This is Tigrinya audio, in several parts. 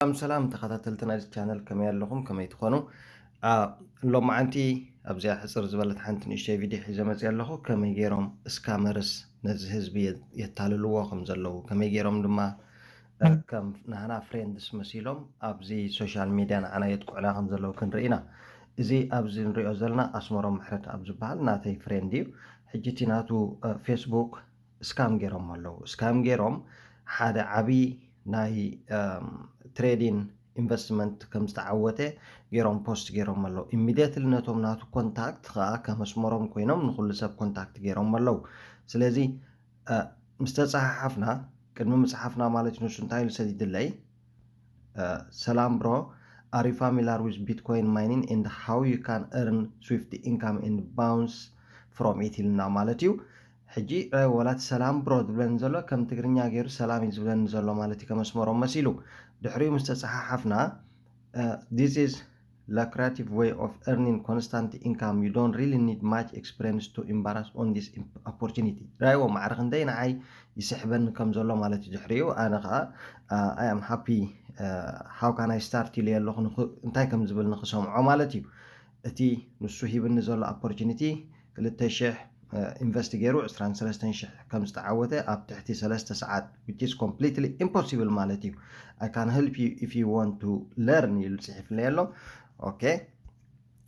ሰላም ሰላም ተኸታተልቲ ናይዚ ቻነል፣ ከመይ ኣለኹም? ከመይ ትኾኑ? ሎማዓንቲ ኣብዚኣ ሕፅር ዝበለት ሓንቲ ንእሽተይ ቪድዮ ሒዘ መፅእ ኣለኹ። ከመይ ገይሮም ስካመርስ ነዚ ህዝቢ የታልልዎ ከም ዘለዉ፣ ከመይ ገይሮም ድማ ከም ናህና ፍሬንድስ መሲሎም ኣብዚ ሶሻል ሚድያ ንዓና የጥቅዑና ከም ዘለዉ ክንርኢ ኢና። እዚ ኣብዚ ንሪኦ ዘለና ኣስመሮም ምሕረት ኣብ ዝበሃል ናተይ ፍሬንድ እዩ። ሕጂ እቲ ናቱ ፌስቡክ ስካም ገይሮም ኣለዉ። ስካም ገይሮም ሓደ ዓብዪ ናይ ትሬዲን ኢንቨስትመንት ከም ዝተዓወተ ገይሮም ፖስት ገይሮም ኣለዉ። ኢሚድየትሊ ነቶም ናቱ ኮንታክት ከዓ ከመስመሮም ኮይኖም ንኩሉ ሰብ ኮንታክት ገይሮም ኣለዉ። ስለዚ ምስ ተፀሓሓፍና ቅድሚ ምፅሓፍና ማለት ንሱ እንታይ ኢሉ ሰዲድለይ? ሰላም ብሮ፣ are you familiar with Bitcoin mining and how you can earn swift income and bounce from it ኢልና ማለት እዩ። ሕጂ ወላት ሰላም ብሮ ዝብለኒ ዘሎ ከም ትግርኛ ገይሩ ሰላም እዩ ዝብለኒ ዘሎ ማለት እዩ፣ ከመስመሮም መሲሉ። ድሕሪኡ ምስ ተፀሓሓፍና this is lucrative way of earning constant income, you don't really need much experience to embark on this opportunity። ራይዎ ማዕረ ክንደይ ንዓይ ይስሕበኒ ከም ዘሎ ማለት እዩ። ድሕሪኡ ኣነ ከዓ I am happy, how can I start ኢለ ኣለኹ፣ እንታይ ከም ዝብል ንክሰምዖ ማለት እዩ። እቲ ንሱ ሂብኒ ዘሎ ኦፖርቹኒቲ ክልተ ሽሕ ኢንቨስት ገይሩ ዕስራን ሰለስተን ሽሕ ከም ዝተዓወተ ኣብ ትሕቲ ሰለስተ ሰዓት፣ which is completely impossible ማለት እዩ። I can help you if you want to learn ኢሉ ፅሒፍለይ ኣሎ። ኦኬ፣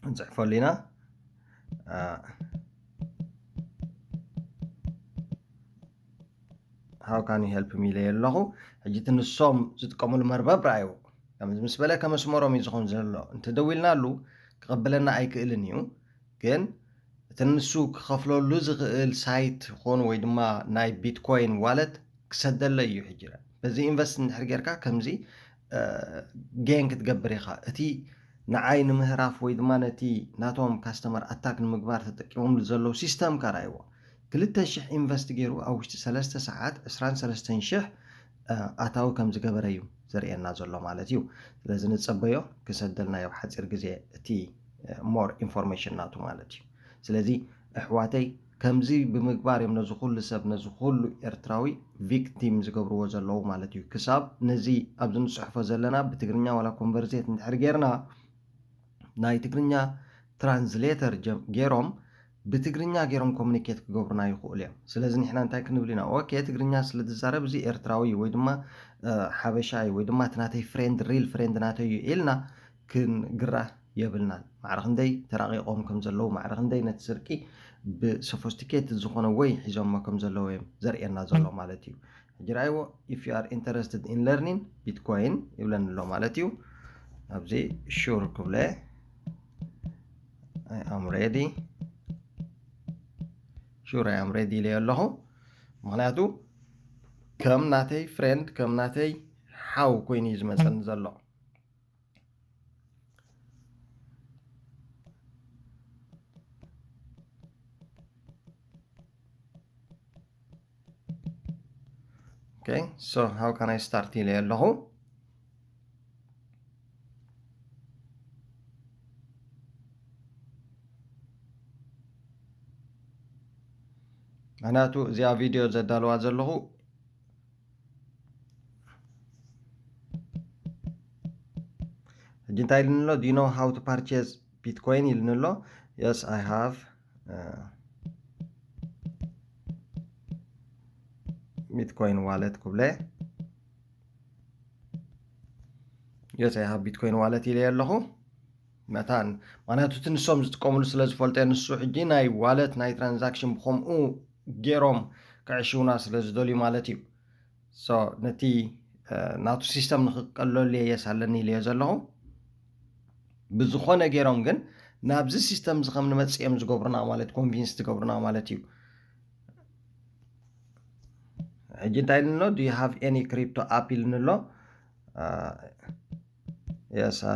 ንፅሕፈሉ ኢና። How can you help me ኢለዮ ኣለኹ። ሕጂ እቲ ንሶም ዝጥቀምሉ መርበብ ረኣይዎ። ከምዚ ምስ በለ ከመስመሮም እዩ ዝኸውን ዘሎ። እንተደዊልናሉ ክቕበለና ኣይክእልን እዩ። ግን እቲ ንሱ ክኸፍለሉ ዝኽእል ሳይት ይኹን ወይ ድማ ናይ ቢትኮይን ዋለት ክሰደለይ እዩ። ሕጂ በዚ ኢንቨስት እንድሕር ጌርካ ከምዚ ጌን ክትገብር ኢኻ። እቲ ንዓይ ንምህራፍ ወይ ድማ ነቲ ናቶም ካስተመር ኣታክ ንምግባር ተጠቂሞምሉ ዘለዉ ሲስተም ከ ረኣይዎ። ክልተ ሽሕ ኢንቨስት ገይሩ ኣብ ውሽጢ ሰለስተ ሰዓት ዕስራን ሰለስተን ሽሕ ኣታዊ ከም ዝገበረ እዩ ዘርእየና ዘሎ ማለት እዩ። ስለዚ ንጸበዮ ክሰደልና ኣብ ሓጺር ግዜ እቲ ሞር ኢንፎርሜሽን ናቱ ማለት እዩ። ስለዚ ኣሕዋተይ ከምዚ ብምግባር እዮም ነዚ ኩሉ ሰብ ነዚ ኩሉ ኤርትራዊ ቪክቲም ዝገብርዎ ዘለዉ ማለት እዩ። ክሳብ ነዚ ኣብዚ ንጽሕፎ ዘለና ብትግርኛ ዋላ ኮንቨርዜት እንድሕር ጌርና ናይ ትግርኛ ትራንስሌተር ገይሮም ብትግርኛ ገይሮም ኮሚኒኬት ክገብሩና ይኽእሉ እዮም። ስለዚ ንሕና እንታይ ክንብል ኢና? ኦኬ፣ ትግርኛ ስለ ዝዛረብ እዚ ኤርትራዊ ወይ ድማ ሓበሻ እዩ ወይ ድማ እቲ ናተይ ፍሬንድ ሪል ፍሬንድ ናተይ እዩ ኢልና ክንግራ የብልናን። ማዕረ ክንደይ ተራቂቖም ከም ዘለዉ፣ ማዕረ ክንደይ ነቲ ስርቂ ብሶፎስቲኬትድ ዝኾነ ወይ ሒዞሞ ከም ዘለዉ እዮም ዘርእየና ዘሎ ማለት እዩ። ሕጂ ረኣይዎ፣ if you are interested in learning Bitcoin ይብለኒ ኣሎ ማለት እዩ። ኣብዚ ሹር ክብለ I am ready፣ ሹር I am ready ኢለዮ ኣለኹ። ምክንያቱ ከም ናተይ ፍሬንድ ከም ናተይ ሓው ኮይኑ እዩ ዝመፀኒ ዘሎ። Okay, so how can I start ኢለ ኣለኹ። ምክንያቱ እዚኣ ቪድዮ ዘዳልዋ ዘለኹ ሕጂ እንታይ ኢልኒ ኣሎ? Do you know how to purchase Bitcoin ኢልኒ ኣሎ። Yes, I have Bitcoin wallet ክብለ። Yes, I have Bitcoin wallet ኢለ ኣለኹ። መታን ምክንያቱ እቲ ንሶም ዝጥቀምሉ ስለ ዝፈልጦ ንሱ ሕጂ ናይ ዋለት ናይ ትራንዛክሽን ብከምኡ ገይሮም ከዕሽውና ስለ ዝደልዩ ማለት እዩ። So ነቲ ናቱ ሲስተም ንክቀለሉ እየ ኣለኒ ኢለዮ ዘለኹ። ብዝኾነ ገይሮም ግን ናብዚ ሲስተም እዚ ከም ንመፅእ እዮም ዝገብሩና ማለት ኮንቪንስ ዝገብሩና ማለት እዩ። ሕጂ እንታይ ኢልኒ ኣሎ? Do you have any crypto app ኢልኒ ኣሎ። Yes, I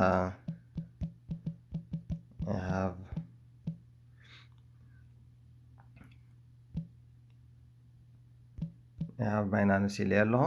have I have Binance ኢለ ኣለኹ።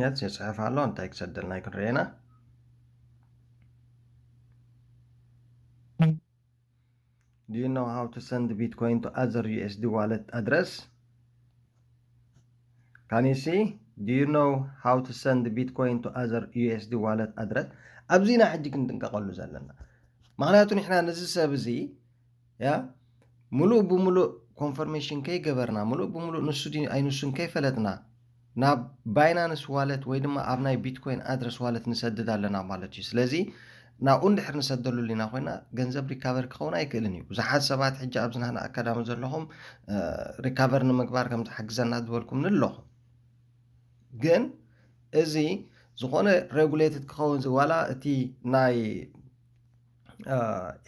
የስ ይጽሕፍ ኣሎ። እንታይ ክሰደልና እዩ ክንርኤና። Do you know how to send Bitcoin to other U S D wallet address? Can you see? Do you know how to send Bitcoin to other U S D wallet address? ኣብዚና ሕጂ ክንጥንቀቐሉ ዘለና። ምኽንያቱ ንሕና ነዚ ሰብ እዚ ያ ሙሉእ ብሙሉእ ኮንፈርሜሽን ከይገበርና፣ ሙሉእ ብሙሉእ ንሱ ድዩ ኣይንሱን ከይፈለጥና፣ ናብ ባይናንስ ዋለት ወይ ድማ ኣብ ናይ ቢትኮይን ኣድረስ ዋለት ንሰድድ ኣለና ማለት እዩ። ስለዚ ናብኡ እንድሕር ንሰደሉ ሊና ኮይና ገንዘብ ሪካቨር ክኸውን ኣይክእልን እዩ። ብዙሓት ሰባት ሕጂ ኣብዚ ናህና ኣካዳሚ ዘለኹም ሪካቨር ንምግባር ከም ዝሓግዘና ዝበልኩም ንለኹም። ግን እዚ ዝኾነ ሬጉሌትድ ክኸውን ዝ-፣ ዋላ እቲ ናይ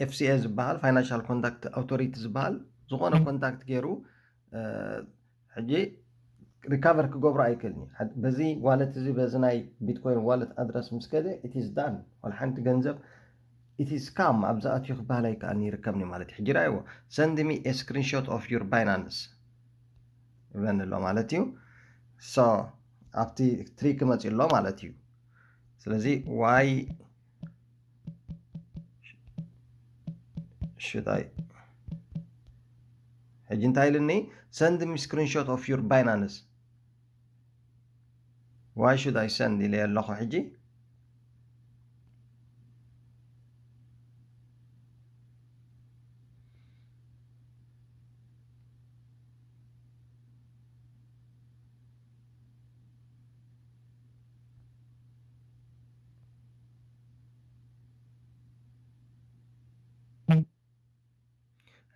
ኤፍ ሲ ኤ ዝበሃል፣ ፋይናንሻል ኮንዳክት ኣውቶሪቲ ዝበሃል፣ ዝኾነ ኮንታክት ገይሩ ሕጂ ሪካቨር ክገብሮ ኣይክእልን እዩ። በዚ ዋለት እዚ፣ በዚ ናይ ቢትኮይን ዋለት ኣድረስ ምስ ከደ ኢት ኢዝ ዳን። ዋላ ሓንቲ ገንዘብ ኢት ኢዝ ስካም ኣብ ዝኣትዩ ክበሃል ኣይከኣልን፣ ይርከብኒ ማለት እዩ። ሕጂ ራይዎ፣ send me a screenshot of your Binance ይብለኒ ኣሎ ማለት እዩ። ሶ ኣብቲ ትሪክ መፂኡ ኣሎ ማለት እዩ። ስለዚ ዋይ ሽታይ ሕጂ እንታይ ኢልኒ? Send me screenshot of your Binance። Why should I send ኢለ ኣለኹ ሕጂ።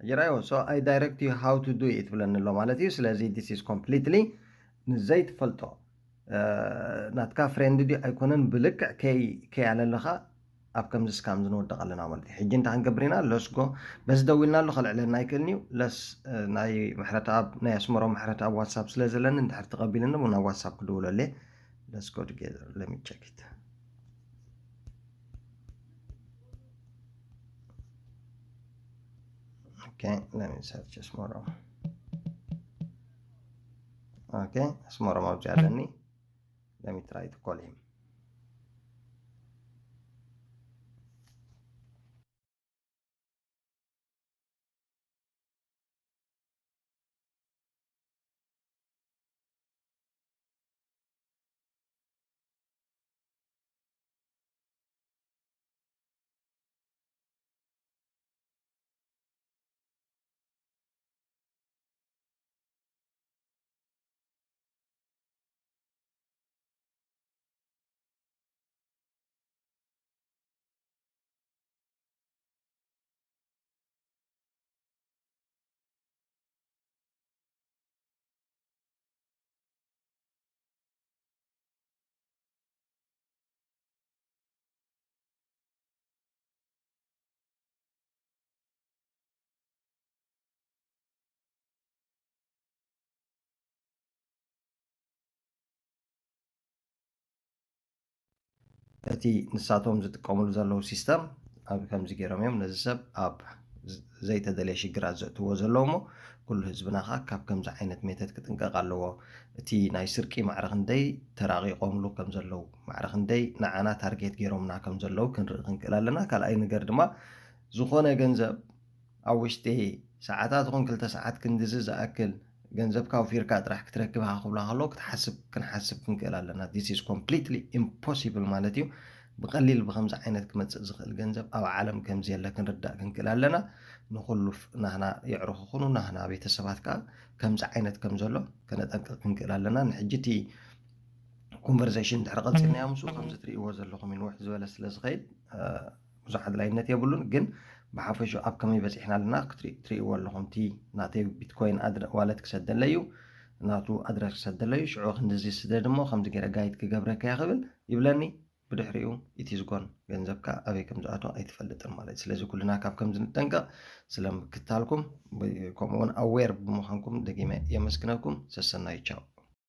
ሕጂ ራዮ፣ so I direct you how to do it ብለኒ ኣሎ ማለት እዩ። ስለዚ this is completely ንዘይትፈልጦ ናትካ ፍሬንድ ድዩ ኣይኮነን ብልክዕ ከይ ኣለለኻ ኣብ ከምዚ ስካም ዝንወደቕ ኣለና ማለት እዩ። ሕጂ እንታይ ክንገብር ኢና? ለስጎ በዚ ደዊልና ኣሎ ከልዕለና ኣይክእልን እዩ። ለስ ናይ ምሕረት ኣብ ናይ ኣስመሮ ምሕረት ኣብ ዋትሳፕ ስለ ዘለኒ እንድሕር ተቐቢልኒ ናብ ዋትሳፕ ክድውለለ። Let's go together. Let me check it. Okay, let me search Asmoro. Okay, Asmoro ኣብዚ ኣለኒ. Let me try to call him. እቲ ንሳቶም ዝጥቀምሉ ዘለዉ ሲስተም ኣብ ከምዚ ገይሮም እዮም ነዚ ሰብ ኣብ ዘይተደለየ ሽግራት ዘእትዎ ዘለዉ እሞ ኩሉ ህዝብና ከዓ ካብ ከምዚ ዓይነት ሜተድ ክጥንቀቕ ኣለዎ። እቲ ናይ ስርቂ ማዕረ ክንደይ ተራቒቖምሉ ከም ዘለዉ፣ ማዕረ ክንደይ ንዓና ታርጌት ገይሮምና ከም ዘለዉ ክንርኢ ክንክእል ኣለና። ካልኣይ ነገር ድማ ዝኾነ ገንዘብ ኣብ ውሽጢ ሰዓታት ይኹን ክልተ ሰዓት ክንድዚ ዝኣክል ገንዘብካ ኣውፊርካ ጥራሕ ክትረክብ ሃ ክብላ ከለዉ ክትሓስብ ክንሓስብ ክንክእል ኣለና። This is completely impossible ማለት እዩ። ብቐሊል ብከምዚ ዓይነት ክመፅእ ዝኽእል ገንዘብ ኣብ ዓለም ከምዚ የለ ክንርዳእ ክንክእል ኣለና። ንኹሉ ናህና የዕሩኽ ይኹኑ ናህና ቤተሰባት ከዓ ከምዚ ዓይነት ከም ዘሎ ከነጠንቅቕ ክንክእል ኣለና። ንሕጂ እቲ ኮንቨርሴሽን ድሕሪ ቀፂልናዮ ምስኡ ከምዚ ትርእይዎ ዘለኹም እዩ ንውሕ ዝበለ ስለ ዝኸይድ ብዙሕ ኣድላይነት የብሉን። ግን ብሓፈሹ ኣብ ከመይ በፂሕና ኣለና ክትርኢ- ትርእይዎ ኣለኹም። እቲ ናተይ ቢትኮይን ኣድረ- ዋለት ክሰደለይ እዩ፣ ናቱ ኣድረስ ክሰደለይ እዩ። ሽዑ ክንድዚ ስደድ እሞ ከምዚ ገይረ ጋይድ ክገብረካ እየ ክብል ይብለኒ። ብድሕሪኡ ኢት ኢዝ ጎን፣ ገንዘብካ ኣበይ ከም ዝኣቶ ኣይትፈልጥን ማለት እዩ። ስለዚ ኩልና ካብ ከምዚ ንጠንቀቕ። ስለ ምክታልኩም ብ- ከምኡ እውን ኣዌር ብምዃንኩም ደጊመ የመስግነኩም። ሰሰናዩ፣ ቻው።